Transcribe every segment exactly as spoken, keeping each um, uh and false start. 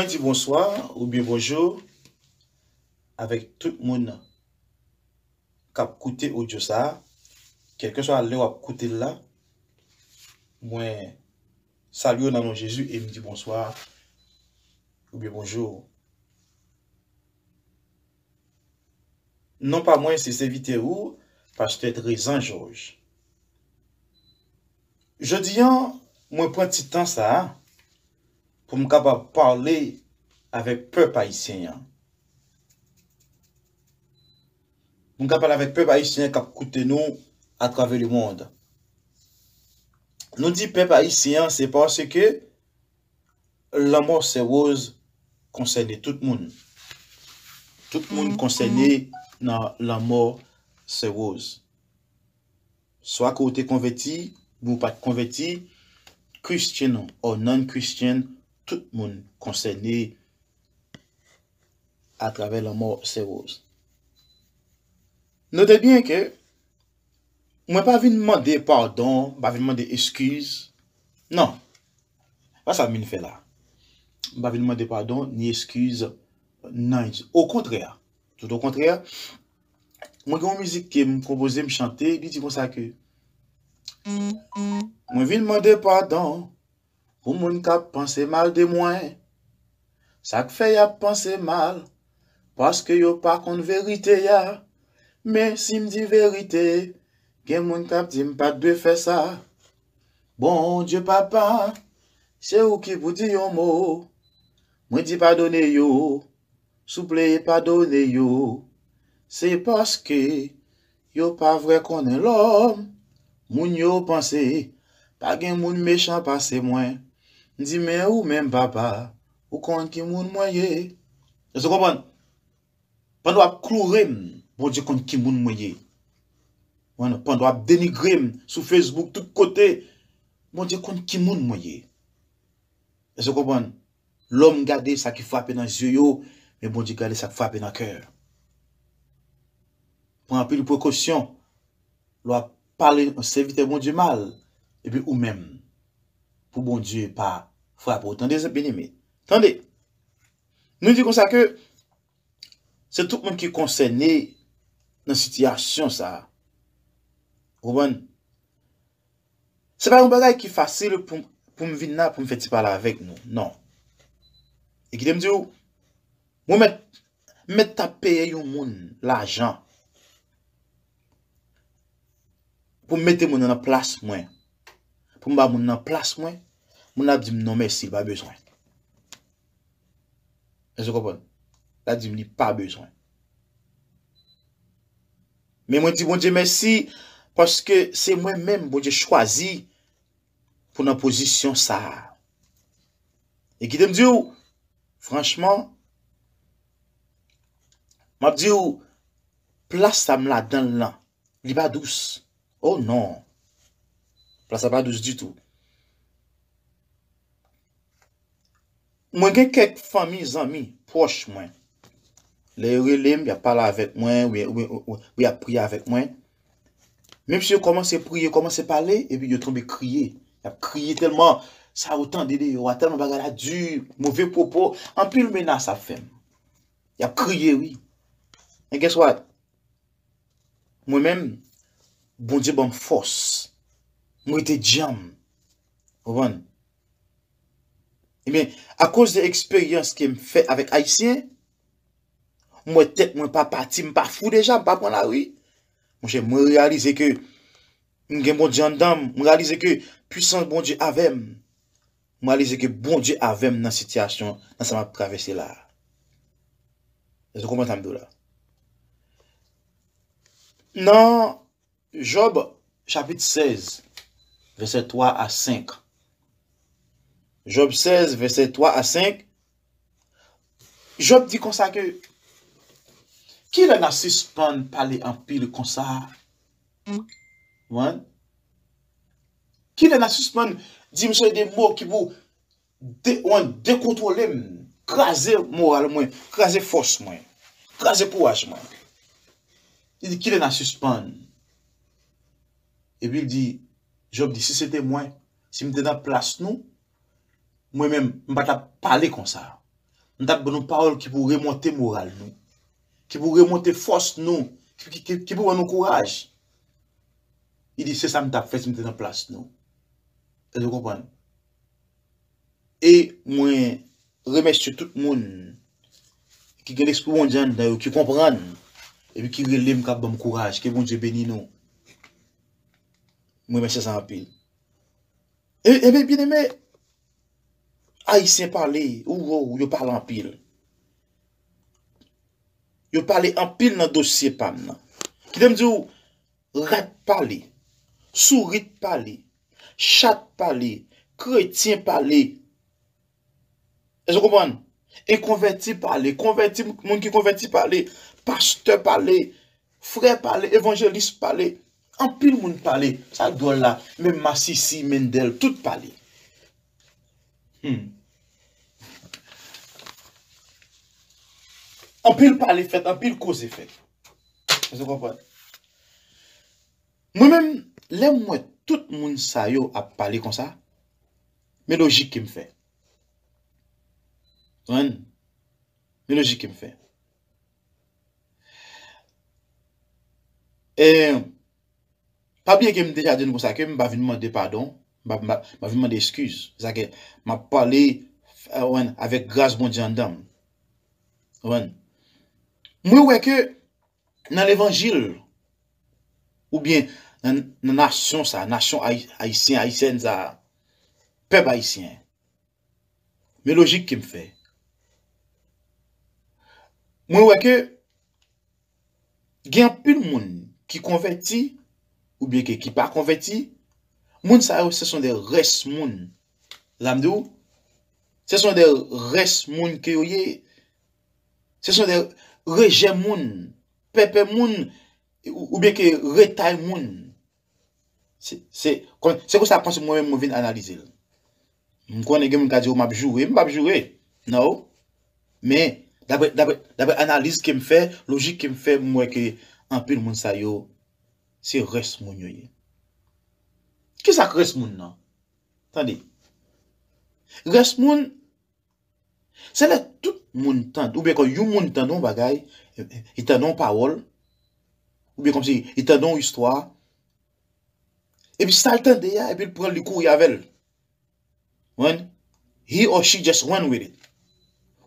Di bonswa oubyen bonjou avèk tout moun k ap koute odyo sa a. Kèlkeswa lè w ap koute l la, mwen salye w nan non Jezi e m di bonswa oubyen bonjou. Non pa mwen, se sèvitè ou, pastè Trezan Jòj. Jodi a, mwen pran ti tan sa a pou m kapab pale avèk pèp ayisyen an. Pou m kapab pale avèk pèp ayisyen k ap koute nou atravè lemonn. Nou di pèp ayisyen an, se paske lanmò Sè Rose konsène tout moun. Tout moun konsène nan lanmò Sè Rose. Swa ke w te konvèti, oubyen w pa t konvèti, Christian or non-Christian, tout moun konsène atravè lanmò Sè Rose. Note byen ke mwen pa vin mande padon, m pa vin mande eskiz. Non. Pa sa m vin fè la. M pa vin mande padon ni eskiz nan. Okontrè, tout okontrè, mwen gen yon mizik ke m konpoze, m chante, li di konsa ke mwen vin mande padon pou moun k ap panse mal de mwen. Sa k fè y ap panse mal, paske yo pa konn verite a. Men si m di verite, gen moun k ap di m pa t dwe fè sa. Bondye papa, se ou ki pou di yon mo. Mwen di padone yo, souple padone yo. Se paske yo pa vrè konnen lòm. Moun yo panse pa gen moun mechan pase mwen. M di men ou menm papa, ou konn ki moun mwen ye. Èske w konprann? Pandan w ap kloure m, Bondye konn ki moun mwen ye. Pandan w ap denigre m sou Facebook, tout kote, Bondye konn ki moun mwen ye. Èske w konprann? Lòm gade sa ki frape nan zye yo, men Bondye gade sa k frape nan kè. Pran anpil prekosyon lè w ap pale yon sèvitè Bondye mal, epi ou menm, pou Bondye pa frape w. Tande, byeneme. Tande. Nou di konsa ke se tout moun ki konsène nan sitiyasyon sa a. Ou konprann? Se pa yon bagay ki fasil pou, pou m vin la, pou m fè ti pale avèk nou. Non. E kite m di w, mwen mèt, mèt t ap peye yon moun lajan pou m mete moun nan nan plas mwen. Pou m ba moun nan plas mwen, moun nan ap di m non mèsi, li pa bezwen. Èske w konprann? L ap di m li pa bezwen. Men mwen di Bondye mèsi, paske se mwen menm Bondye chwazi pou nan pozisyon sa a. E kite m di w, franchman, m ap di w, plas sa m ladan l lan, li pa dous. Oh non. Plas la pa dous ditou. Mwen gen kèk fanmi, zanmi, pwòch mwen. Lè yo rele m, y ap pale avèk mwen, wi, wi, wi, wi, y ap priye avèk mwen. Menm si yo kòmanse priye, kòmanse pale, epi yo tonbe kriye. Y ap kriye tèlman sa yo tande deyò a, tèlman bagay la di, move pwopo, anpil menas ap fè m. Y ap kriye, wi. And guess what? Mwen menm, Bondye ban m fòs. M rete djanm. Ou konprann? Ebyen, akoz de eksperyans ke m fè avèk Ayisyen, m wè tèt mwen pa pati, m pa fou deja, m pa pran lari. Monchè, mwen reyalize ke m gen Bondye anndan m, m reyalize ke pwisans Bondye avè m. M reyalize ke Bondye avè m nan sitiyasyon, nan sa m ap travèse la a. Èske w konprann sa m di w la? Nan Jòb, chapit sèz, vèsè twa a senk. Jòb sèz, vèsè twa a senk. Jòb di konsa ke, kilè n a sispann pale anpil konsa? Wi. Kilè n a sispann di m seri de mo ki pou de-, wan, dekontwole m, kraze moral mwen, kraze fòs mwen, kraze kouraj mwen? Li di, kilè n a sispann? Epi l di, Jòb di, si se te mwen, si m te nan plas nou, mwen menm, m pa t ap pale konsa. M t ap ban nou pawòl ki pou remonte moral nou, ki pou remonte fòs nou, ki, ki, ki, ki pou ban nou kouraj. Li di, se sa m t ap fè si m te nan plas nou. Èske w konprann? E mwen remèsye tout moun ki gen lespri Bondye anndan yo, ki konprann, epi ki rele m, k ap ban m kouraj. Ke Bondye beni nou. Mwen remèsye sa anpil. E, e byen, byeneme, Ayisyen pale, ou, ou, yo pale anpil. Yo pale anpil nan dosye pa m nan. Kite m di w, rat pale, sourit pale, chat pale, kretyen pale. Èske w konprann? Enkonvèti pale, konvèti, moun ki konvèti pale, pastè pale, frè pale, evanjelis pale. Anpil moun pale. Sa k dwòl la, menm masisi, Mendel, tout pale. Hmm. Anpil pale fèt, anpil koze fèt. Èske w konprann? Mwen menm, lè m wè tout moun sa yo ap pale konsa, men lojik ke m fè. Konprann? Men lojik ke m fè. E, pa bliye ke m deja di nou konsa ke m pa vin mande padon, m pa, m pa, m pa vin mande eskiz. Se sa ke m ap pale, eh, konprann, avèk gras Bondye anndan m. Konprann? Mwen wè ke nan levanjil, oubyen nan, nan nasyon sa, nasyon ayi-, ayisyen, ayisyèn sa, pèp ayisyen, men lojik ke m fè. Mwen wè ke gen anpil moun ki konvèti, oubyen ke ki pa konvèti, moun sa yo, se son de rès moun. Sa m di w, se son de rès moun ke yo ye. Se son de rejè moun, pèpè moun, ou, oubyen ke retay moun. Se, se, kon-, se konsa kòmsi mwen menm mwen vin analize l. M konnen gen moun ka di, "Oh, m ap joure." M p ap joure. Non. Men, daprè, daprè, daprè analiz ke m fè, lojik ke m fè, m wè ke anpil moun sa yo, se rès moun yo ye. Kisa k rès moun nan? Tande. Rès moun, se lè tout moun tande, oubyen kon yon moun tande yon bagay, li tande yon pawòl, oubyen kòmsi li tande yon istwa, epi sa l tande a, epi l pran l, li kouri avè l. When he or she just run with it.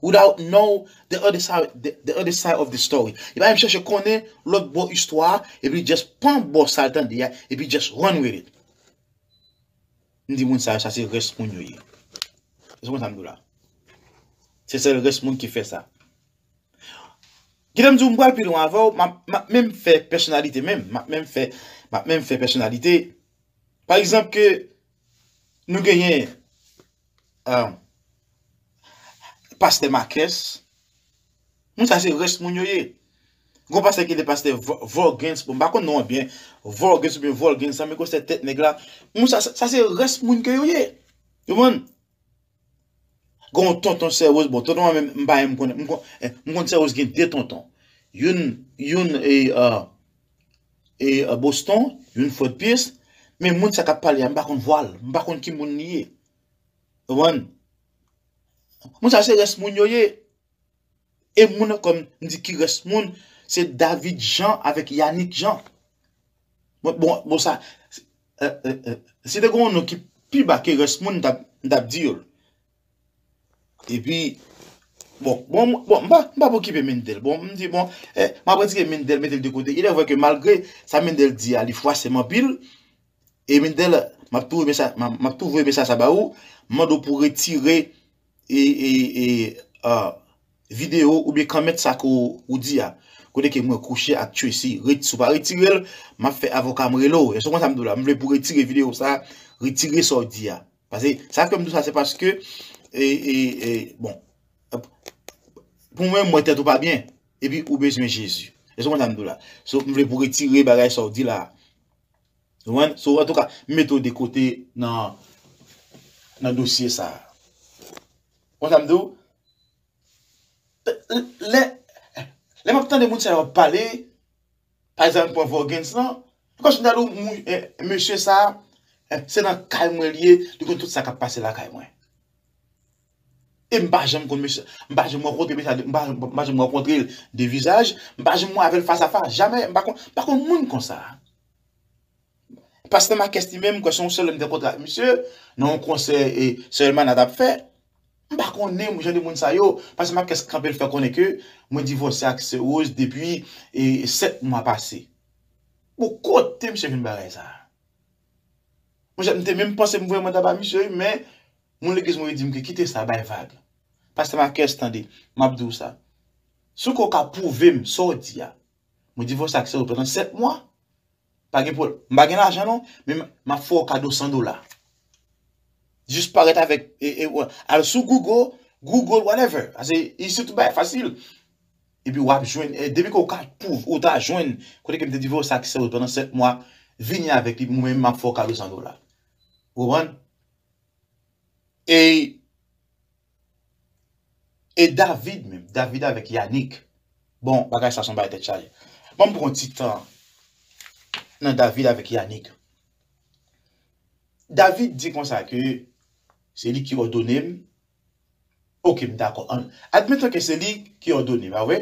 Without know the other side, the, the other side of the story. Li pa menm chèche konnen lòt bò istwa a, epi li just pran bò sa l tande a, epi just run with it. M di moun sa yo, sa se rès moun yo ye. Se konsa m di w la. Se sèl rès moun ki fè sa. Kite m di w, m pral pi lwen avè w, m ap, m ap menm fè pèsonalite menm, m ap menm fè, m ap menm fè pèsonalite. Pa egzanp, ke nou genyen, ah, pastè Makès, moun sa se rès moun yo ye. Gon pastè ki rele pastè Vo-, Vorgens, bon, m pa konn non an byen, Vorgens oubyen Volgens, sa, men gon se tèt nèg la. Moun sa, sa, sa se rès moun ke yo ye. Ou konprann? Gon tonton Sè Woz, bon, tonton an menm, m pa menm konnen, m konn, eh, m konn Sè Woz gen de tonton. Youn, youn, e, ah, e, ah, Boston, youn Fort Pierce, men moun sa k ap pale a, m pa konn vwa l, m pa konn ki moun li ye. Ou konprann? Moun sa se rès moun yo ye. E moun nan, kòm m di ki rès moun, se David Jean avèk Yanick Jean. Bon, bon, bon, sa, eh, eh, eh, si te gen yon non ki pi ba ke rès moun, m t ap, m t ap di yo l. Epi, bon, bon, bon, m pa, m pa pou okipe Mendel. Bon, m di, bon, eh, m ap retire Mendel, mete l de kote. Il est vrai que malgre sa Mendel di a, li fwase m anpil, e Mendel, m ap tou renmen sa, m ap, m ap tou voye mesaj sa ba ou, m mande w pou retire e, e, e, ah, videyo oubyen kòmantè sa ke w, ou di a. Kote ke mwen kouche ak Tracy, ret-, si w pa retire l, m ap fè avoka m rele w. Èske w konn sa m di w la? M vle pou retire videyo sa, retire sa w di a. Paske, sa fè m di w sa, se paske, e, e, e, bon, pou mwen, m wè tèt ou pa byen, epi ou bezwen Jezi. Èske w konn sa m di w la? So, m vle pou retire bagay sa w di la. Ou konprann? So, antouka, m mete w de kote nan, nan dosye sa a. Konn sa m di w? Lè, lè m ap tande moun sa yo ap pale, pa egzanp, pran Vorgens lan, kòmsi m ta di w, moun, eh, mesye sa a, eh, se nan kay mwen li ye, li konn tout sa k ap pase lakay mwen. E m pa janm konn mesye, m pa janm rankontre mesye, m pa, m pa janm rankontre l de vizaj, m pa janm wè avè l fas a fas, jamè, m pa konn, m pa konn moun konsa. Pastè Makès li menm, m kwè se yon sèl lè m te rankontre ak misye, nan yon konsè e sè Elmana t ap fè. M pa konnen jan de moun sa yo, pastè Makès kanpe l fè konnen ke mwen divòse ak sè Rose depi e sèt mwa pase. Bon, kote misye jwenn bagay sa? Monchè, m te menm panse m voye manda ba misye, wi, men moun legliz mwen yo di m ke kite sa, bay vag. Pastè Makès, tande, m ap di w sa. Si w kwè w ka pwouve m sa w di a, mwen divòse ak sè Rose pandan sèt mwa, pa gen pwoblèm. M pa gen lajan non, men m, m ap fè w kado san dola. Jis parèt avèk, e, e, al sou Google, Google, whatever. Ase, isi tout bagay fasil. Epi w ap jwenn, e, depi ke w ka pwouve, ou ta jwenn, kote ke m te divòse ak sè Rose pandan sèt mwa, vini avèk li, mwen menm m ap fè w kado san dola. Ou konprann? E, e David menm, David avèk Yannick. Bon, bagay sa se yon bagay tèt chaje. Ban m pran yon ti tan nan David avèk Yannick. David di konsa ke se li ki òdone m. Oke, m dakò. An, admeton ke se li ki òdone m, pa vre?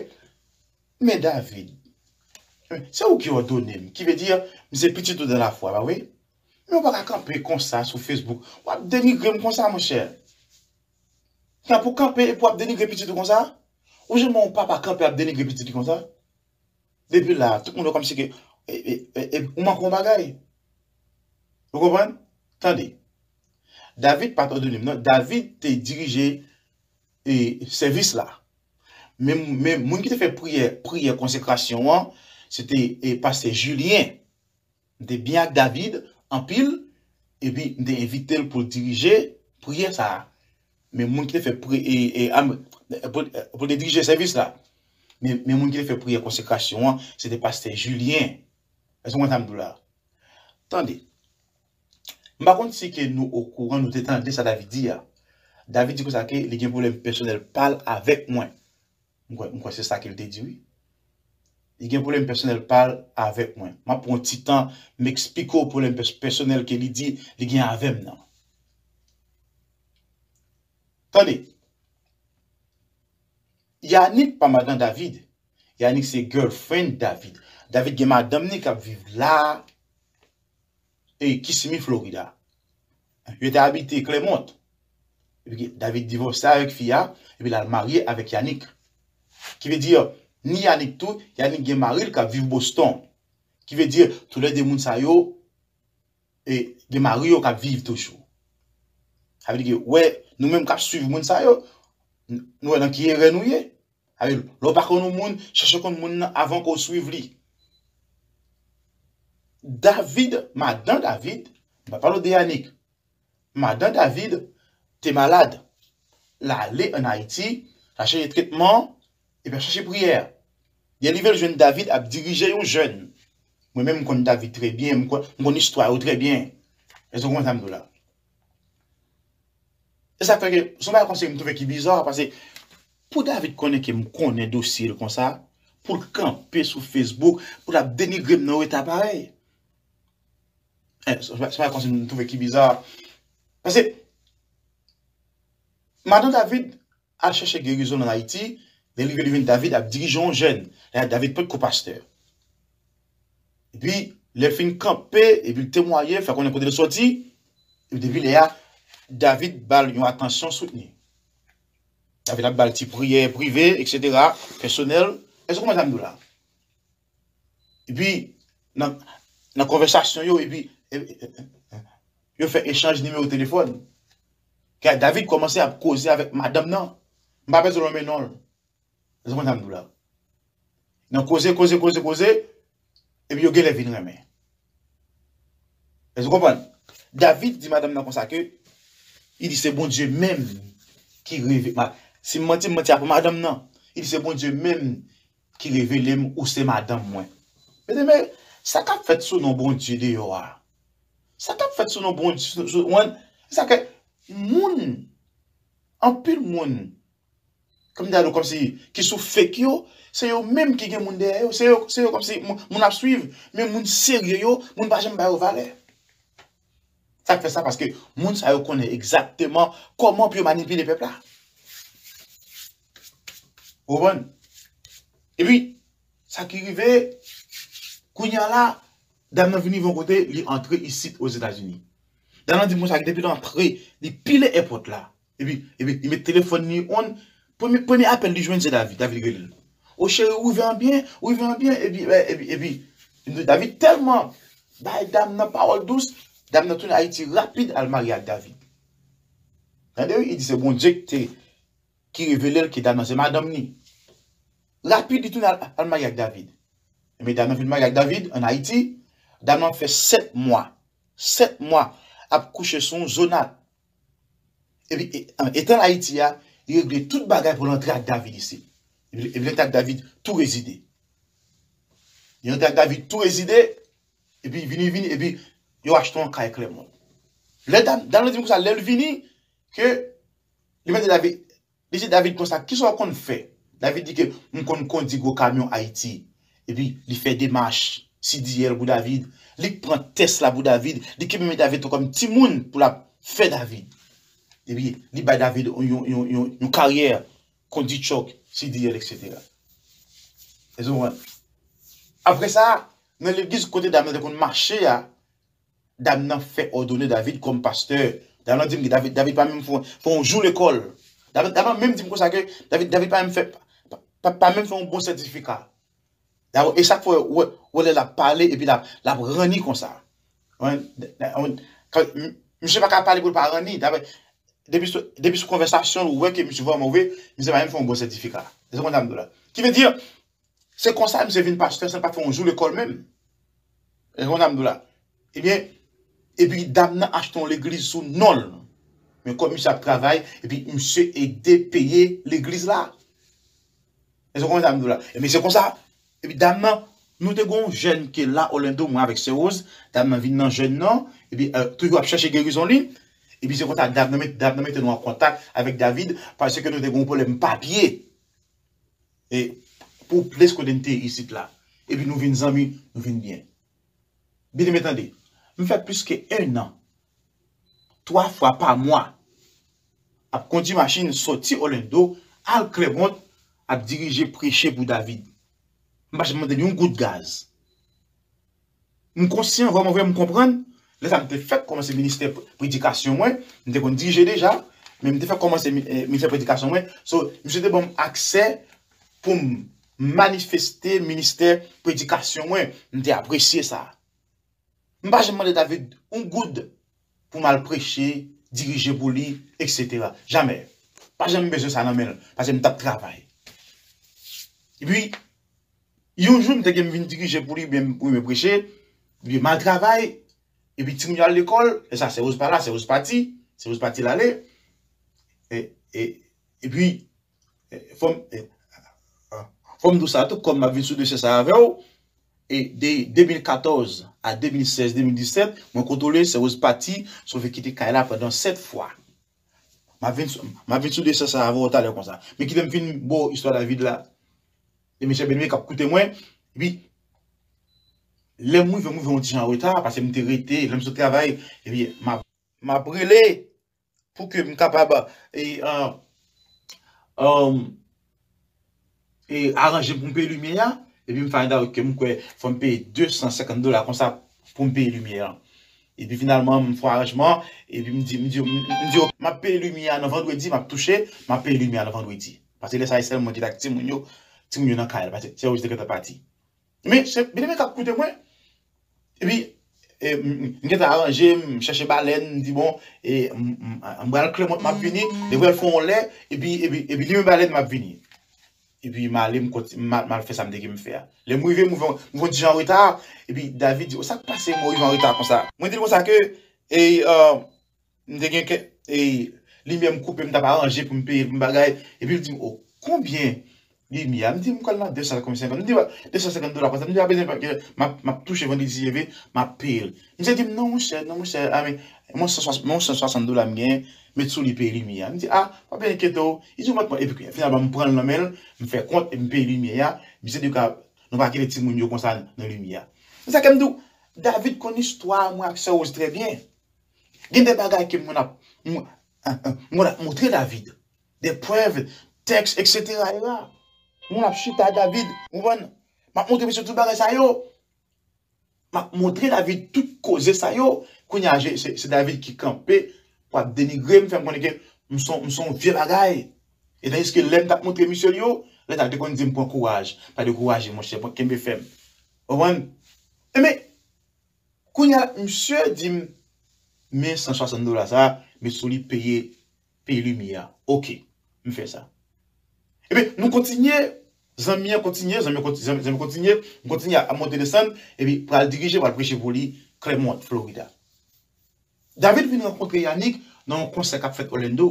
Men David, se ou ki òdone m, ki vle di, m se pitit ou dan lafwa, pa vre? Men ou pa ka kanpe konsa sou Facebook. W ap denigre m konsa, monchè. Kè pou kanpe epi w ap denigre pitit ou konsa? Ou janm wè yon papa kanpe ap denigre pitit li konsa? Depi la, tout moun wè kòmsi ke, e, e, e, e, ou manke yon bagay. Ou konprann? Tande. David pa t òdone m, non. David te dirije, e, sèvis la. Men, men moun ki te fè priyè, priyè konsekrasyon an, se te, e, pastè Julien. M te byen ak David anpil, epi m te envite l pou l dirije priyè sa a. Men moun ki te fè pri-, e, e, am-, pou, pou l te dirije sèvis la. Men, men moun ki te fè priyè konsekrasyon an, se te pastè Julien. Èske w konprann sa m di w la? Tande. M pa konn si ke nou okouran, nou te tande sa David di a. David di konsa ke li gen pwoblèm pèsonèl pa l avèk mwen. M kwè, m kwè se sa ke l te di, wi. Li gen pwoblèm pèsonèl pa l avèk mwen. M ap pran yon ti tan, m eksplike w pwoblèm pès-, pèsonèl ke li di li gen avè m nan. Tande. Yannick pa madan David. Yannick se girlfriend David. David gen madanm ni k ap viv la, e Kissimmee, Florida. Yo te abite Clermont. Epi David divòse avèk fi a, epi l al marye avèk Yannick. Ki vle di, ni Yannick tou, Yannick gen mari l k ap viv Boston. Ki vle di, toulède moun sa yo, e, gen mari yo k ap viv toujou. Sa vle di ke, wè, nou menm k ap swiv moun sa yo, n-, nou wè nan ki erè nou ye. Sa vle di, lè w pa konn yon moun, chèche konn moun nan avan ke w swiv li. David, madan David, m pa pale w de Yannick. Madan David te malad. L ale ann Ayiti, l al chèche tretman, epi l al chèche priyè. Li rive l jwenn David ap dirije yon jèn. Mwen menm, m konn David trè byen, m konn, m konn istwa yo trè byen. Èske w konprann sa m di w la? E sa k fè ke, se yon bagay konsa m twouve ki biza, paske pou David konnen ke m konnen dosye l konsa, pou l kanpe sou Facebook, pou l ap denigre m nan yon eta parèy. Eh, se pa, se pa konsa m twouve ki biza. Paske, madan David al chèche gerizon ann Ayiti, lè l rive li jwenn David ap dirije yon jèn. Lè David potko pastè. Epi, lè l fin kanpe, epi l temwaye, fè konnen kote l sòti, epi depi lè a, David ba l yon atansyon soutni. David ap ba l ti priyè prive, etsetera, pèsonèl. Èske w konprann sa m di w la? Epi, nan, nan konvèsasyon yo, epi, e, e, e, yo fè echanj nimewo telefòn. Kè David kòmanse ap koze avèk madanm nan. M pa bezwen nonmen non l. Èske w konprann sa m di w la? Nan koze, koze, koze, koze, epi yo genlè vin renmen. Èske w konprann? David di madanm nan konsa ke, li di se Bondye menm ki reve-, ma-, si m manti, m manti apre madanm nan. Li di se Bondye menm ki revele m ou se madanm mwen. Mesye, men, sa k ap fèt sou non Bondye deyò a? Sa k ap fèt sou non Bondye, sou, sou, wan, sa ke moun, anpil moun, kòm ta di w kòmsi, ki sou fake yo, se yo menm ki gen moun dèyè yo, se yo, se yo kòmsi moun, moun ap swiv, men moun serye yo, moun pa janm ba yo valè. Sa k fè sa, paske moun sa yo konnen egzakteman kòman pou yo manipile pèp la. Ou konprann? Epi, sa ki rive, kounye a la, dam nan vin rive yon kote, li antre isit Ozetazini. Dam nan di m konsa, depi l antre, li pile èpòt la. Epi, epi, li met telefòn li on. Premye, premye apèl li jwenn se David. David rele l. O cheri, ou rive an byen, ou rive an byen. Epi, epi, epi, David tèlman bay dam nan pawòl dous, dam nan tounen Ayiti rapid al marye ak David. Tande wi, li di se Bondye ki te, ki revele l ke dam nan se madanm li. Rapid, li tounen al, al marye ak David. Men dam nan vin marye ak David ann Ayiti. Dam nan fè sèt mwa. Sèt mwa ap kouche sou yon zonat. Epi, e, an, etan l Ayiti a, li regle tout bagay pou l antre ak David isit. Epi, epi l antre ak David tou rezide. Li antre ak David tou rezide, epi vini, vini, epi yo achte yon kay Clermont. Lè dam, dam nan di m konsa, lè l vini, ke li mande David, li di David konsa, kisa w konn fè? David di ke m konn kondi gwo kamyon Ayiti. Epi li fè demach C D L pou David. Li pran tès la pou David. Li kenbe men David tankou kòm timoun pou l ap fè David. Epi li bay David yon, yon, yon, yon, yon karyè, kondi truck, C D L, et cetera. Èske w konprann? Apre sa, nan legliz kote dam nan te konn mache a, dam nan fè òdone David kòm pastè. Dam nan di m ke David, David pa menm fè, fè yon jou lekòl. Dam, dam nan menm di m konsa ke David, David pa menm fè, pa, pa, pa menm fè yon bon sètifika. Dabò, e sa k fè w wè, wè lè l ap pale epi l ap, l ap ranni konsa. Wen, wen, kan, m, misye pa ka pale pou l pa ranni. Dabò, depi sou, depi sou konvèsasyon l, ou wè ke misye vrèman, wi, misye pa menm fè yon bon sètifika. Se konn sa m di w la. Ki vle di, se konsa misye vin pastè san l pa fè yon jou lekòl menm. E konn sa m di w la. Ebyen, epi dam nan achte yon legliz sou non l. Men kòm misye ap travay, epi misye ede peye legliz la. Èske w konprann sa m di w la? Ebyen, se konsa. Epi dam nan, nou te gen yon jèn ki la Orlando, mwen avèk sè Rose. Dam nan vin nan jèn nan, epi, e, toujou ap chèche gerizon li. Epi se konsa, dam nan met, dam nan mete nou an kontak avèk David, paske nou te gen yon pwoblèm papye. E pou plis kote n te isit la. Epi nou vin zanmi, nou vin byen. Byeneme, tande. M fè plis ke en an, twa fwa pa mwa, ap kondi machin sòti Orlando, al Clermont, ap dirije preche pou David. M pa janm mande l yon goud gaz. M konsyan, vrèman vre, m konprann. Lè sa a, m te fèk kòmanse ministè pre-, predikasyon mwen. M te konn dirije deja, men m te fèk kòmanse mi-, eh, ministè predikasyon mwen. So, misye te ban m aksè pou m manifeste ministè predikasyon mwen. M te apresye sa. M pa janm mande David yon goud pou m al preche, dirije pou li, et cetera. Jamè. Pa janm bezwen sa nan men l, paske m t ap travay. Epi, yon jou, m te gen m vin dirije pou li, oubyen, oubyen preche, epi m al travay, epi timoun yo al lekòl, e sa, sè Rose pa la, sè Rose pati, sè Rose pati l ale, e, e, epi, e, fò m, e, fò m di w sa tou, kòm m ap vin sou dosye sa avè w, e de de mil katòz a de mil sèz, de mil disèt, mwen kontwole sè Rose pati, sove kite kay la pandan sèt fwa. M ap vin sou, m ap vin sou dosye sa avè w talè konsa. Men kite m fin ba w istwa David la. E mesye byeneme k ap koute mwen, epi lè m rive, m rive yon ti jan an reta, paske m te rete, lè m sot travay, epi m ap, m ap rele pou ke m kapab, e, e, e, aranje m pou m peye limyè a, epi m find out ke m kwè fò m peye de san senkant dola konsa pou m peye limyè a. Epi finalman, m fè yon aranjman, epi m di, m di, m, m di, m ap peye limyè a nan vandredi, m ap touche, m ap peye limyè a nan vandredi. Paske lè sa a, se sèl mwen ki t ak timoun yo, timoun yo nan kay la, paske sè Rose te gentan pati. Men, se, byeneme k ap koute mwen, epi, e, m, m, m gentan aranje, m chèche balèn, m di, bon, e, m, m, m pral Clermont, m ap vini, depi al fè yon lè, epi, epi, epi limen balèn, m ap vini. Epi m ale, m konti-, m al, m al fè sa m te gen m fè a. Lè m rive, m rive, m rive yon ti jan an reta, epi David di, o, sa k pase, mwen rive an reta konsa? Mwen di l konsa ke, e, e, m te gen kè, e, limyè m koupe, m t ap aranje pou m peye l, pou m bagay, epi l di m, o, konbyen limyè a? M di, m kwè l nan de san senkant, m di, de san senkant dola konsa, m di, pa bezwen, paske m ap, m ap touche vandredi si Dye vle, m ap peye l. Misye di m, non, monchè, non, monchè, a, men, mwen san swasant, mwen san swasant dola m genyen, met sou li peye limyè a. M di, a, pa bezwen enkyete w. Li di, mwen, epi finalman, m pran l nan men l, m fè kont, epi m peye limyè a. Misye di, ka, nou pa kite timoun yo konsa nan limyè a. Se sa ke m di w, David konn istwa mwen ak sè Rose trè byen. Gen de bagay ke mwen ap, mwen, mwen ap montre David. De prèv, tèks, et cetera. E la, Moun ap chita David, ou konprann? M ap montre misye tout bagay sa yo. M ap montre David tout koze sa yo. Kounye a, se, se David ki kanpe pou ap denigre m, fè m konnen ke m son, m son vye bagay. E tandiske lè m t ap montre misye l yo, lè sa te konn di m pran kouraj. Pa dekouraje, monchè, pran kenbe fèm. Ou konprann? Enben, kounye a, misye di m, men san swasant dola sa, met sou li peye, peye limyè a. Oke, m fè sa. Ebyen, nou kontinye, zanmi an kontinye, zanmi an konti-, zanmi, zanmi kontinye, m kontinye ap monte desann, epi pral dirije, pral preche pou li, Clermont, Florida. David vin rankontre Yannick nan yon konsè k ap fèt Orlando.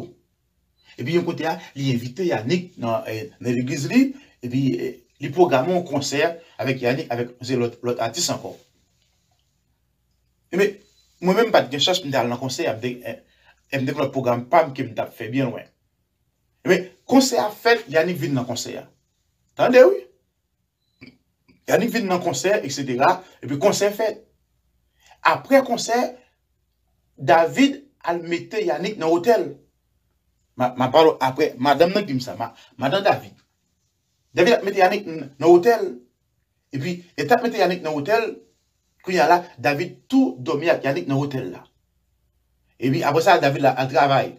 Epi yon kote a, li envite Yannick nan, eh, nan legliz li, epi, eh, li pwograme yon konsè avèk Yannick, avèk se lòt, lòt atis ankò. Ebyen, mwen menm m pa t gen chans, m te al nan konsè a, m te, eh, eh, m te gen lòt pwogram pa m ke m t ap fè byen lwen. Ebyen, konsè a fèt, Yannick vin nan konsè a. Tande, wi. Yannick vin nan konsè, etsetera. Epi konsè fèt. Apre konsè, David al mete Yannick nan otèl. Ma, ma pale apre, madanm nan ki di m sa, ma, madanm David. David ap mete Yannick n-, nan otèl. Epi, e t ap mete Yannick nan otèl, kounye a la, David tou dòmi ak Yannick nan otèl la. Epi, apre sa, David la al travay.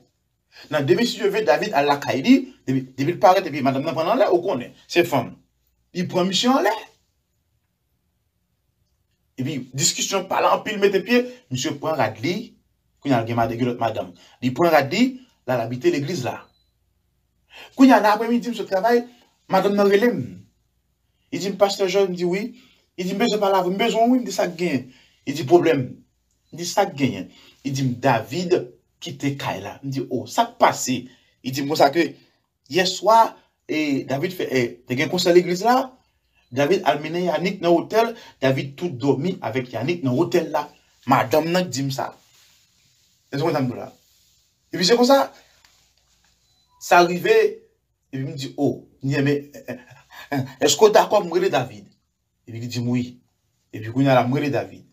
Nan demen, si Dye vle, David al lakay li, depi, depi l parèt, epi madanm nan pran l anlè, ou konnen, se fanm. Li pran misye anlè. Epi, diskisyon, pale anpil, mete pye, misye pran rad li, kounye a l gen mad-, gen lòt madanm. Li pran rad li, l al abite legliz la. Kounye a, nan apremidi, m sot travay, madanm nan rele m. Li di m, "Pastè Joel," m di, "Wi." Li di, "M bezwen pale avè w, m bezwen w, wi," m di, "Sa k genyen?" Li di, "Pwoblèm." M di, "Sa k genyen?" Li di m, "David kite kay la." M di, "O, sa k pase?" Li di m konsa ke yè swa, e, David fè, e, te gen konsè legliz la, David al mennen Yannick nan otèl, David tou dòmi avèk Yannick nan otèl la. Madanm nan k di m sa. Èske w konprann sa m di w la? Epi se konsa, sa rive, epi m di, "O, m di, enben, èske w dakò m rele David?" Epi li di m, "Wi." Epi kounye a la, m rele David.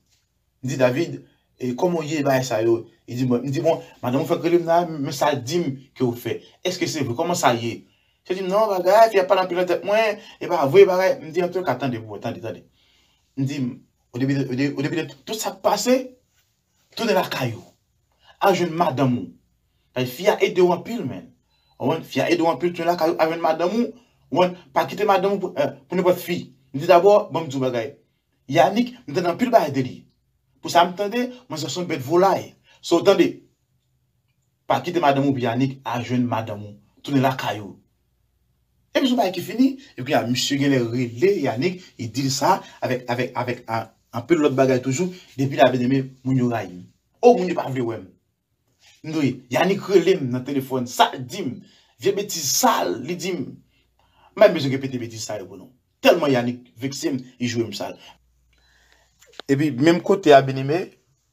M di, "David, e kòman w ye, bagay sa yo?" Li di, "Bon," m di, "Bon, madanm ou fèk rele m la, men sa l di m ke w fè. Èske se vre? Kòman sa ye?" Li di m, "Non, bagay, fi a pale anpil nan tèt mwen, e pa vre, bagay." M di, "Antouka, tande, bro, tande, tande." M di, "O depi de, o de, o depi de tout sa k pase, tounen lakay ou. Al jwenn madanm ou." Paske fi a ede w anpil, men. Ou konprann? Fi a ede w anpil, tounen lakay ou, al jwenn madanm ou. Ou konprann? Pa kite madanm ou pou, eh, pou nenpòt fi. M di, "Dabò, ban m di w bagay. Yannick, m tande anpil bagay de li. Pou sa m tande, mwen se yon bèt volay. So, tande, pa kite madanm ou pou Yannick, al jwenn madanm ou. Tounen lakay ou." Epi se yon bagay ki fini, epi a, misye genlè rele Yannick, li di l sa, avèk, avèk, avèk, a, anpil lòt bagay toujou, depi la, byeneme, moun yo rayi m. O, moun yo pa vle wè m. M di, Yannick rele m nan telefòn, sa l di m, vye betiz sal, li di m. M pa bezwen repete betiz sa yo pou nou. Tèlman Yannick vekse m, li jwe m sal. Epi, menm kote a, byeneme,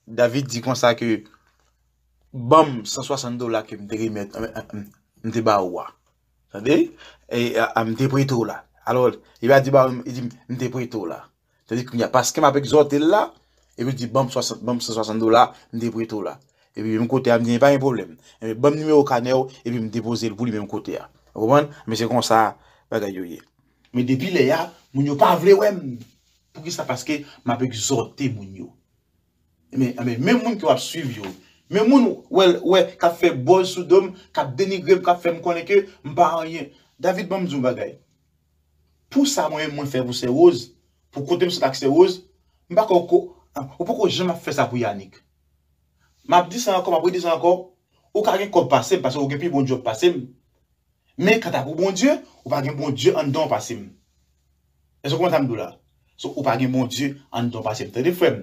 David di konsa ke, "Ban m san swasant dola ke m te remèt, m, m, m te ba ou a." Tande? E, a, a, m te prete w la. Alò, li pa di ba ou, li di, "M te prete w la." Tande kounye a, paske m ap egzòte l la, epi l di, "Ban m swasant, ban m san swasant dola, m te prete w la." Epi menm kote a, m di, "Pa gen pwoblèm. Enben, ban m nimewo kanè w, epi m depoze l pou li menm kote a." Ou konprann? Men se konsa bagay yo ye. Men depi lè a, moun yo pa vle wè m. Poukisa? Paske m ap egzòte moun yo. Men, men, menm moun ke w ap swiv yo, menm moun wè, wè, k ap fè buzz sou do m, k ap denigre m, k ap fè m konnen ke m pa anyen. David, ban m di w yon bagay. Pou sa mwen menm mwen fè pou Sè Rose, pou kote m sot ak Sè Rose, m pa kwè ou ko-, ou poko janm ap fè sa pou Yannick. M ap di sa ankò, m ap redi sa ankò, ou ka gen kòb pase m, paske ou gen pi bon djòb pase m. Men kanta pou Bondye, ou pa gen Bondye anndan w pase m. Èske w konprann sa m di w la? So, ou pa gen Bondye anndan w pase m. Tande frè m.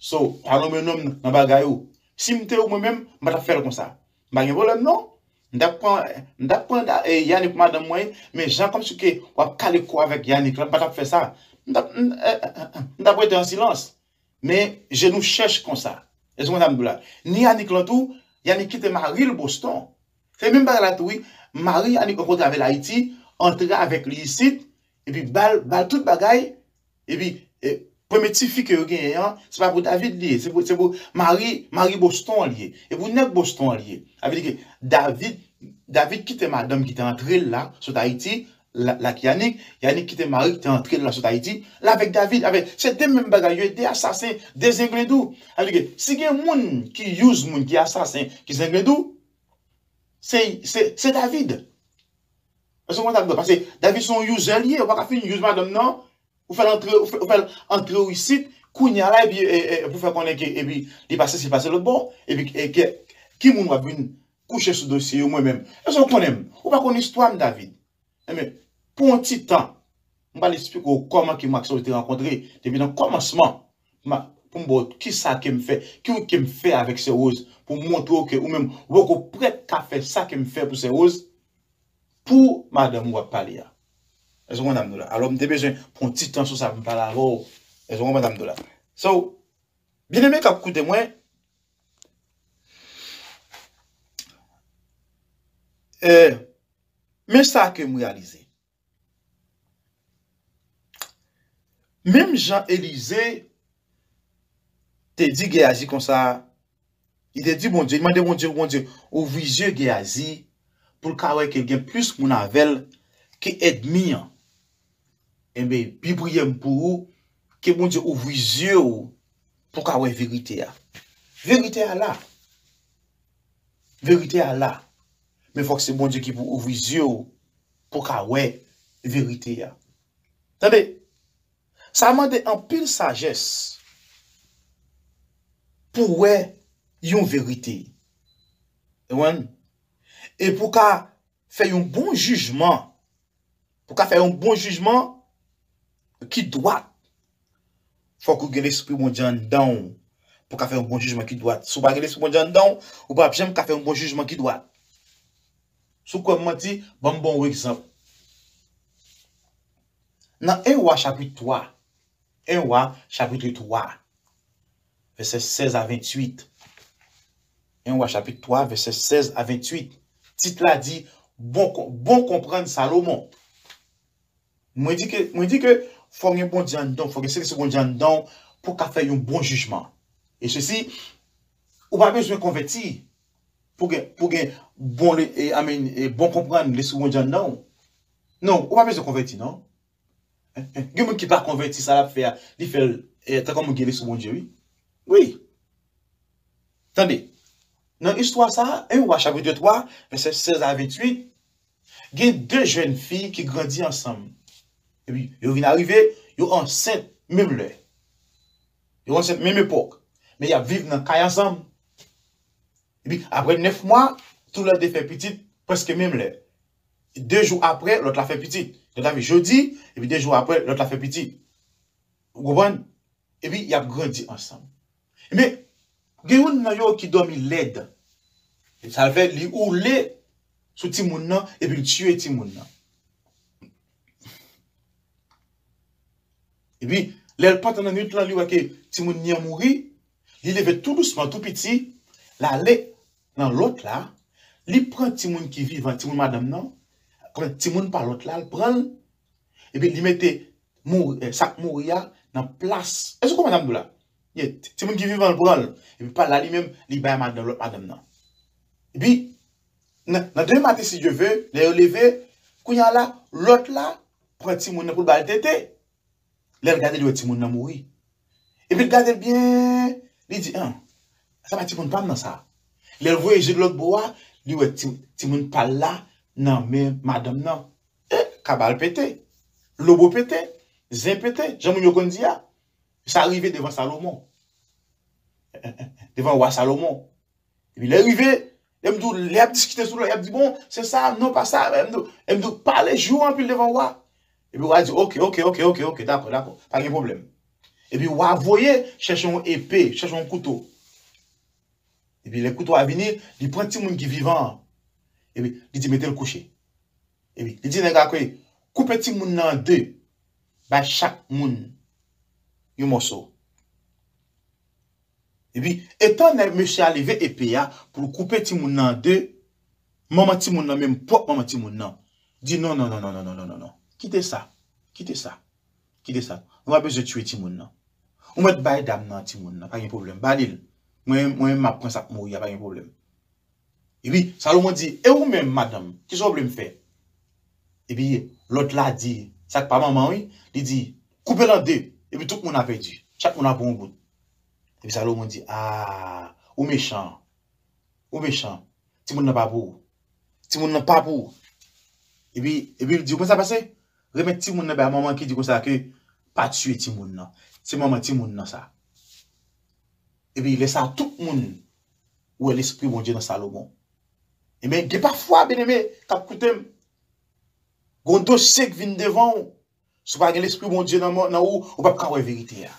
So, pa lonmen non m nan bagay ou. Si m te ou mwen menm, m pa t ap fè l konsa. M pa gen pwoblèm non. M t ap pran, m t ap pran da, e, Yannick pou madanm mwen, men jan kòmsi ke w ap kale kò avèk Yannick la, m pa t ap fè sa. M t ap, m, e, e, e, e, m t ap rete an silans. Men je nou chèch konsa. Èske w konn sa m di w la? Ni Yannick lan tou, Yannick kite mari l Boston. Se menm bagay la tou wi. Mari Yannick rankontre avè l Ayiti, antre avèk li isit, epi ba l, ba l tout bagay, epi, e, premye tifi ke yo genyen an, se pa pou David li ye, se pou, se pou mari, mari Boston an li ye. E pou nèg Boston an li ye. Sa vle di ke David, David kite madanm ki te antre l la, sot Ayiti, la, la ki Yanik, Yanik kite mari ki te antre l la sot Ayiti, l avèk David, avèk, se de menm bagay yo, de asasen, de zenglendou. Sa vle di ke si gen moun ki use moun, ki asasen, ki zenglendou, se, se, se David. Èske w konprann sa m di w la? Paske David se yon user li ye, ou pa ka fin use madanm nan, ou fè l antre, ou fè, ou fè l antre w isit, kounye a la, epi, e, e, pou fè konnen ke, epi, li pase si, pase lòt bò, epi, e, ke, ki moun w ap vin kouche sou dosye yo, mwen menm? Èske w konnen m? Ou pa konn istwa m, David. Enben, pou yon ti tan, m pral esplike w kòman ke mwen ak Sè Rose te rankontre, depi nan kòmansman, ma, pou m ba w kisa ke m fè, ki wout ke m fè avèk Sè Rose, pou m montre w ke ou menm, ou poko prèt ka fè sa ke m fè pou Sè Rose, pou madanm ou ap pale a. Èske w konprann sa m di w la? Alò, m te bezwen pran yon ti tan sou sa pou m pale avè w. Èske w konprann sa m di w la? So, byeneme k ap koute mwen, eh, men sa ke m reyalize. Menm jan Elize te di Geyazi konsa, li te di Bondye, li mande Bondye, Bondye, ouvri zye Geyazi pou l ka wè ke gen plis moun avè l ke ènmi an. Enben, pi priyè m pou ou, ke Bondye ouvri zye w pou w ka wè verite a. Verite a la. Verite a la. Men fòk se Bondye ki pou ouvri zye w pou w ka wè verite a. Tande, sa mande anpil sajès pou w wè yon verite. Ou konprann? E pou w ka fè yon bon jijman, pou w ka fè yon bon jijman ki dwat, fòk ou gen Lespri Bondye anndan w pou w ka fè yon bon jijman ki dwat. Si w pa gen Lespri Bondye anndan w, ou p ap janm ka fè yon bon jijman ki dwat. Si w kwè m manti, ban m ba w yon egzanp. Nan en Wa chapit twa, en Wa chapit twa, vèsè sèz a venntuit. En Wa chapit twa, vèsè sèz a venntuit. Tit la di, bon, bon konprann Salomon. Mwen di ke, mwen di ke fò gen Bondye anndan w, fò gen Sekrè Bondye anndan w pou w ka fè yon bon jijman. E sesi, ou pa bezwen konvèti pou gen, pou gen bon, e, I mean, e, bon konprann Lespri Bondye anndan w. Non, ou pa bezwen konvèti, non. Gen moun ki pa konvèti, sa l ap fè a, li fè l, e, tankou moun gen Lespri Bondye, wi. Wi. Tande, nan istwa sa a, en Wa chapit twa, vèsè sèz a venntuit, gen de jèn fi ki grandi ansanm. Epi, yo vin arive, yo ansent menm lè. Yo ansent menm epòk. Men y ap viv nan kay ansanm. Epi, apre nèf mwa, toulède fè pitit prèske menm lè. De jou apre, lòt la fè pitit. Lòt la fè jodi, epi de jou apre, lòt la fè pitit. Ou konprann? Epi, y ap grandi ansanm. Ebyen, gen youn nan yo ki dòmi lèd. Sa l fè, li woule sou timoun nan, epi l tiye timoun nan. Epi, lè l pantan nan nwit lan, li wè ke timoun li an mouri, li leve tou dousman, tou piti, l ale nan lòt la, li pran timoun ki vivan, timoun madanm nan, pran timoun pa lòt la, l pran l, epi li mete mouri, eh, sa k mouri a nan plas. Èske w konprann sa m di w la? Ye, ti, timoun ki vivan, l pran l, epi pa l la li menm, li bay madanm, lòt madanm nan. Epi, nan, nan demen maten, si Dye ve, lè yo leve, kounye a la, lòt la pran timoun nan pou l ba l tete. Lè l gade, li wè timoun nan mouri. Epi l gade l byen, li di, an, sa pa timoun pa m nan sa. Lè l voye je l lòt bò a, li wè ti, timoun pa l la nan men madanm nan. E, kabal pete, lobo pete, zen pete, jan moun yo konn di a. Sa rive devan Salomon. Devan wa Salomon. Epi lè rive, lè m di w, lè y ap diskite sou lò, y ap di, bon, se sa, non, pa sa, lè m di w, lè m di w, pale jou anpil devan wa. Epi wa di, oke, oke, oke, oke, oke, dakò, dakò, pa gen pwoblèm. Epi wa voye chèche yon epe, chèche yon kouto. Epi lè kouto a vini, li pran timoun ki vivan an. Epi li di, mete l kouche. Epi li di nèg la, ke koupe timoun nan an de, bay chak moun yon mòso. Epi, etan nèg mesye a leve epe a pou l koupe timoun nan an de, manman timoun nan, menm pwòp manman timoun nan, di, non, non, non. Kite sa. Kite sa. Kite sa. Nou pa bezwen tiye timoun nan. Ou mèt bay dam nan timoun nan, pa gen pwoblèm. Ba li l. Mwen, mwen, m ap pran sa k mouri a, pa gen pwoblèm. Epi, Salomon di, e ou menm, madanm, kisa w vle m fè? Epi, Lòt la di, sa k pa manman wi, li di, koupe l an de, epi tout moun ap pèdi. Chak moun ap pran yon bout. Epi Salomon di, a, ou mechan, ou mechan, timoun nan pa pou ou. Timoun nan pa pou ou. Epi, epi l di, ou konn sa pase? Remèt timoun nan bay manman ki di konsa ke pa tiye timoun nan. Se manman timoun nan sa. Epi lè sa a, tout moun wè lespri Bondye nan Salomon. Ebyen, gen pafwa, byeneme, k ap koute m, gon dosye k vin devan w, si w pa gen lespri Bondye nan, nan ou, ou p ap ka wè verite a.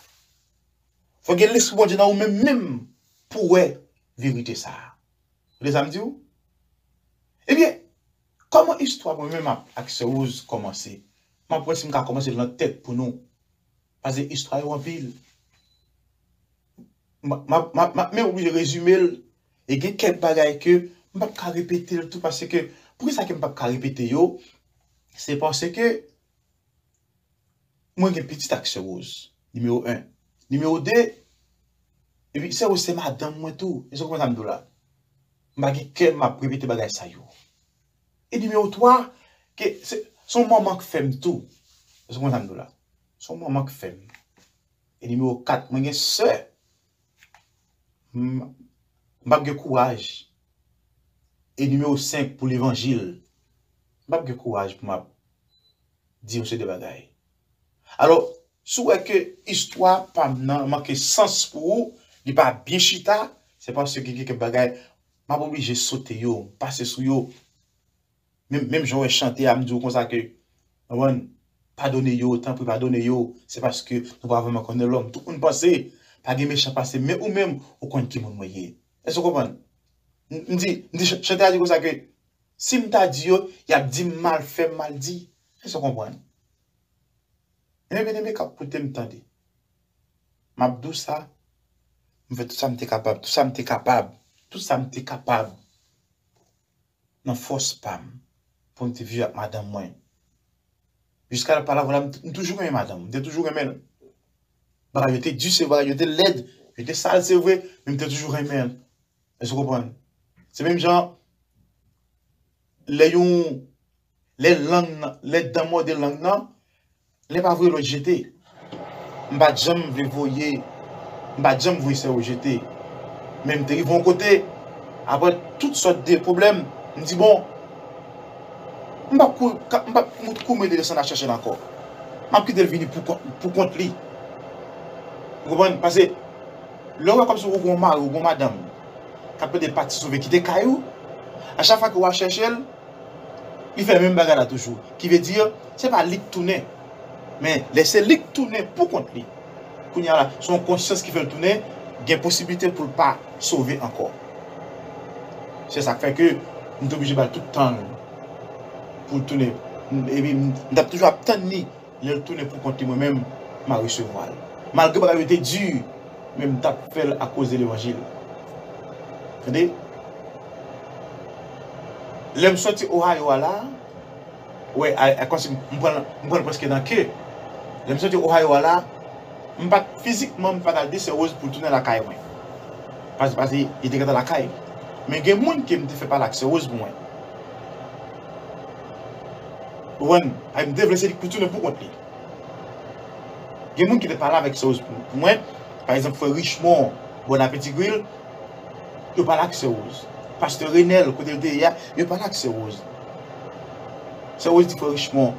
Fò gen lespri Bondye nan ou menm, menm pou wè verite sa a. Ou tande sa m di w? Ebyen, kòman istwa mwen menm ak, ak sè Rose kòmanse? M ap wè si m ka kòmanse l nan tèt pou nou. Paske istwa yo anpil. M ap, m ap, m ap, m ap men oblije rezime l. E gen kèk bagay ke m p ap ka repete l tou paske, poukisa ke m p ap ka repete yo? Se paske mwen gen pitit ak sè Rose, nimewo en. Nimewo de, epi sè Rose se madanm mwen tou. Èske w konprann sa m di w la? M pa gen kè m ap repete bagay sa yo. E nimewo twa, ke se, se yon manman k fè m tou. Èske w konprann sa m di w la? Se yon manman k fè m. E nimewo kat, mwen gen sè. M, m p ap gen kouraj. E nimewo senk pou levanjil. M p ap gen kouraj pou m ap di yon seri de bagay. Alò, si w wè ke istwa pa m nan manke sans pou ou, li pa byen chita, se paske gen kèk bagay m ap oblije sote yo, pase sou yo. Menm, menm jan w wè chante a, m di w konsa ke, w konprann, padone yo, tanpri padone yo, se paske nou pa vrèman konnen lòm. Tout moun panse, pa gen mechan pase, men ou menm, ou konn ki moun mwen ye. Èske w konprann? M, m di, m di ch-, chante a di konsa ke, si m ta di yo, y ap di m mal fè, m mal di. Èske w konprann? Ebyen, byeneme k ap koute m, tande. M ap di w sa, m fè tout sa m te kapab, tout sa m te kapab, tout sa m te kapab nan fòs pa m pou m te viv ak madanm mwen. Jiska la pa la, vwala, m t-, m toujou renmen madanm, m te toujou renmen l. Bagay yo te di, se vre, bagay yo te lèd, yo te sal, se vre, men m te toujou renmen l. Èske w konprann? Se menm jan, lè yon, lè lang nan, lè dan mòde lang nan, lè pa voye lòt jete. M pa t janm vle voye, m pa t janm voye sè yo jete. Men m te rive yon kote, apre tout sòt de pwoblèm, m di, bon, m p ap kouri, ka-, m p ap mout kouri mete desann al chèche l ankò. M ap kite l vini pou kont, pou kont li. Ou konprann? Paske lè w wè kòmsi ou gen yon mari, ou gen yon madanm k ap plede pati sove kite kay ou, a chak fwa ke w al chèche l, li fè menm bagay la toujou. Ki vle di, se pa li k tounen. Men, lè se li k tounen pou kont li, kounye a la, se yon konsyans ki fè l tounen, gen posiblite pou l pa sove ankò. Se sa k fè ke m te oblije ba l tout tan l pou l tounen. M, epi m, m t ap toujou ap tann li. Lè l tounen pou kont li, mwen menm, m a resevwa l. Malgre bagay yo te di, men m t ap fè l akoz de levanjil. Tande? Lè m soti Ohio a la, wè, a, a, kòmsi m pran, m pran l prèske nan ke. Lè m soti Ohio a la, m pa t, fizikman, m pa t al di sè Rose pou l tounen lakay mwen. Paske, paske li te gentan lakay. Men gen moun ke m te fè pale ak sè Rose pou mwen. Ou konprann? Ay, m te vle se li k pou tounen pou kont li. Gen moun ki te pale avèk sè Rose pou, pou mwen. Pa egzanp, frè Richemond, Bon Appetit Grill, yo pale ak sè Rose. Pastè Renel, kote l te ye a, yo pale ak sè Rose. Sè Rose di frè Richemond,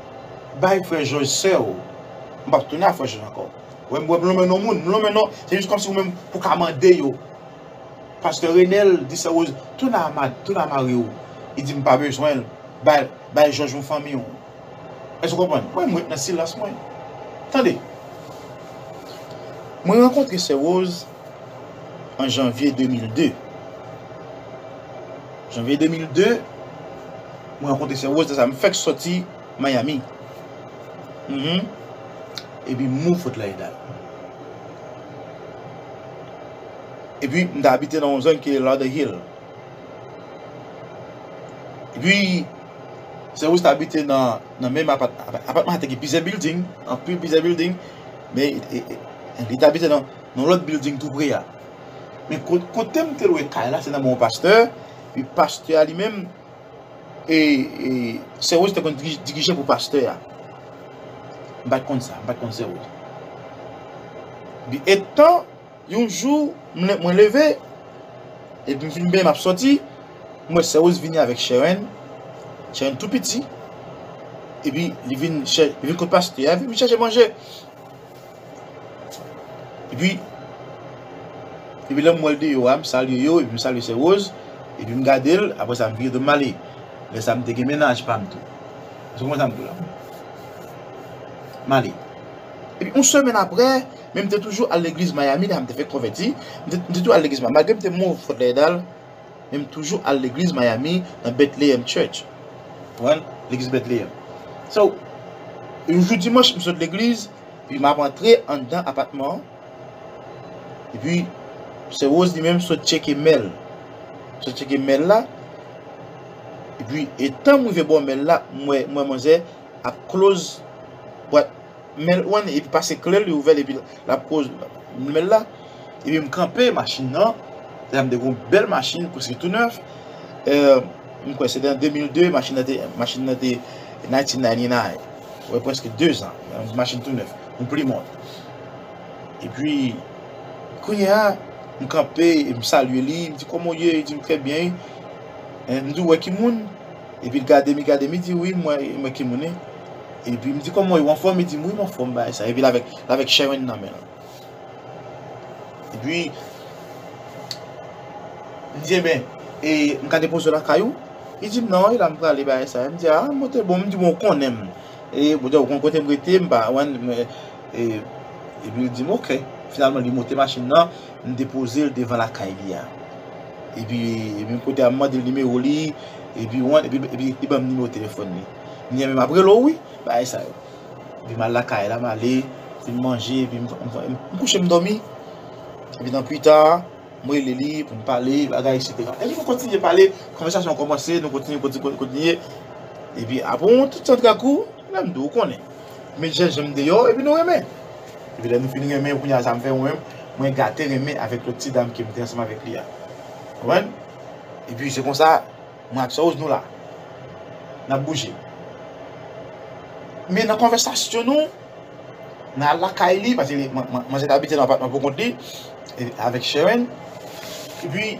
bay frè Jòj sè w. M p ap tounen a frè Jòj ankò. Wè, m wè m lonmen non moun, m lonmen non, se jis kòmsi ou menm pou ka mande yo. Pastè Renel di sè Rose, tounen a ma-, tounen a mari w. Li di, m pa bezwen l. Bay, bay Jòj yon fanmi w. Èske w konprann? Mwen, m ret nan silans mwen. Tande. Mwen rankontre sè Rose an janvye de mil de. Janvye de mil de, mwen rankontre sè Rose, sa m fèk sòti Miami. Mhm. Epi m move Fort Lauderdale. Epi m t abite nan yon zòn ki rele Lauderhill. Epi, sè Rose t abite nan, nan menm apat-, apat-, apatman sa te gen plizyè building, anpil plizyè building, men e, e, e, li t abite nan, nan lòt building tou pre a. Men ko-, kote m te lwe kay la, se nan men yon pastè, epi pastè a li menm, e, e, Sè Woz te konn dirij-, dirije pou pastè a. M pa t konn sa, m pa t konn Sè Woz. Bi, etan, yon jou, m le-, mwen leve, epi m fin benyen, m ap sòti, m wè Sè Woz vini avèk Sharon, Sharon tou piti, epi li vin chè-, li vin kot pastè a, epi m chèche manje. Epi, epi lè m wè l deyò a, m salye yo, epi m salye Sè Woz, epi m gade l, apre sa, m vire do m ale. Lè sa, m te gen mennaj pa m tou. Ou konprann sa m di w la? M ale. Epi, yon semèn apre, men m te toujou al legliz Miami, la m te fèk konvèti, m te, m te toujou al legliz Miami, malgre m te move Fort Lauderdale, men m toujou al legliz Miami, nan Bethlehem Church. Ou konprann? Legliz Bethlehem. So, yon jou dimanch, m sot legliz, epi m ap antre anndan apatman an. Epi, Sè Woz li menm sot tcheke mèl. Sot tcheke mèl la. Epi, etan m rive bò mèl la, m wè, m wè manzè ap close bwat mèl, ou konprann, epi pase kle l, li ouvè l, epi l ap close mèl la. Epi m kanpe machin nan. Lè m te gen yon bèl machin, prèske tou nèf. Eh, m kwè se te an de mil de, machin nan te, machin nan te nineteen ninety-nine. Wè, prèske de zan. Yon machin tou nèf. Yon Plymouth. Epi, kounye a, m kanpe, e m salye li, m di, "Kòman w ye?" Li di m, "Trè byen." Eh, m di, "W wè ki moun?" Epi l gade m, li gade m, li di, "Wi, m wè, m wè ki moun, wi." Epi m di, "Kòman w ye? W anfòm?" Li di m, "Wi, m anfòm, bagay sa." Epi l avèk, l avèk Sharon nan men l. Epi, m di, "Enben, e m ka depoze w lakay ou?" Li di m, "Non, e la m prale, bagay sa." M di, "A, bon, te bon." M di, "Bon, ou konnen m. E, bon, ou konn kote m rete, m pa, w konn, mwen, e," epi li di m, "Oke." Finalman, li monte machin nan, m depoze l devan lakay li a. Epi, epi kote a, m mande l nimewo li, epi, w konn, epi, epi li ban m nimewo telefòn li. M di, "Enben, m ap rele w, wi, bagay sa yo." Epi m al lakay la, m ale, fin manje, epi m, m, m, m kouche, m dòmi. Epi nan pita, m rele li pou n pale, bagay, etsetera. Epi nou kontinye pale, konvèsasyon an kòmanse, nou kontinye, kontinye, kontinye. Epi apre yon ti tan, trè kou, lè m di w, ou konnen. Men jènjan m deyò, epi nou renmen. Epi lè nou fin renmen, kounye a sa m fè, mwen menm, mwen gate renmen avèk lòt ti dam ke m te ansanm avèk li a. Konprann? Epi se konsa, mwen ak Sè Woz nou la. N ap bouje. Men nan konvèsasyon nou, n al lakay li, paske li, man-, man-, manzè te abite nan apatman pou kont li, e, avèk Sharon. Epi,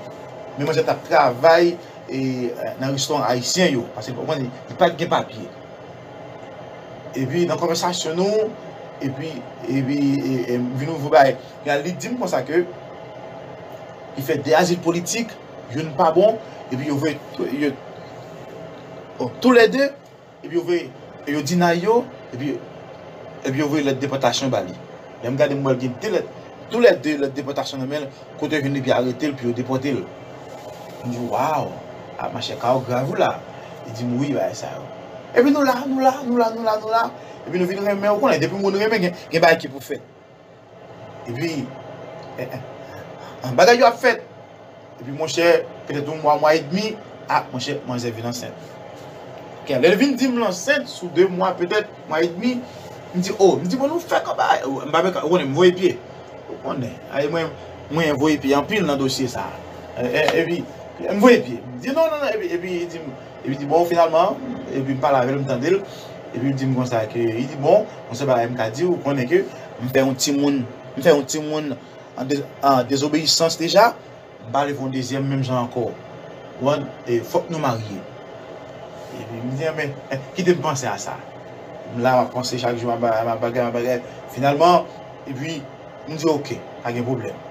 men manzè t ap travay, e, nan restoran ayisyen yo, paske li, li pa t gen papye. Epi, nan konvèsasyon nou, epi, epi, e, e, m vin ouvri bagay. Epi, li di m konsa ke li fè de azil politik, youn pa bon, epi yo voye tou, yo, bon, toulède, epi yo voye, yo deny yo, epi, epi yo voye lèt depòtasyon ba li. Lè m gade, m wè l gen de lèt, toulède lèt depòtasyon nan men l, kote yo vin epi arete l, pou yo depòte l. M di, "Waw, a, machè, ka w grav wi la." Li di m, "Wi, bagay sa yo." Epi nou la, nou la, nou la, nou la, nou la. Epi nou vin renmen, ou konnen, depi moun renmen, gen, gen bagay ki pou fèt. Epi, eh, eh, bagay yo ap fèt. Epi, monchè, petèt yon mwa, mwa edmi, a, monchè, manzè vin ansent. Oke, lè l vin di m l ansent, sou de mwa, petèt, mwa edmi, m di, "O," m di, "Bon, nou fè kanpay." M pa, ou konnen, m voye pye. Ou konnen, ay, mwen, mwen voye pye anpil nan dosye sa. E, e, epi, m voye pye. M di, "Non, non, non," epi, epi, li di m, epi, li di, "Bon, finalman," epi m pale avè l, m tande l, epi, li di m konsa ke, li di, "Bon, yon sèl bagay m ka di w, ou konnen ke m fè yon timoun, m fè yon timoun an de-, an dezobeyisans deja, m pa vle fè yon dezyèm menm jan ankò. Ou konprann? E fòk nou marye." Epi m di, "Enben, kite m panse a sa." M la, m ap panse chak jou, m ap ba-, m ap bagay, m ap bagay. Finalman, epi, m di, "Oke, pa gen pwoblèm."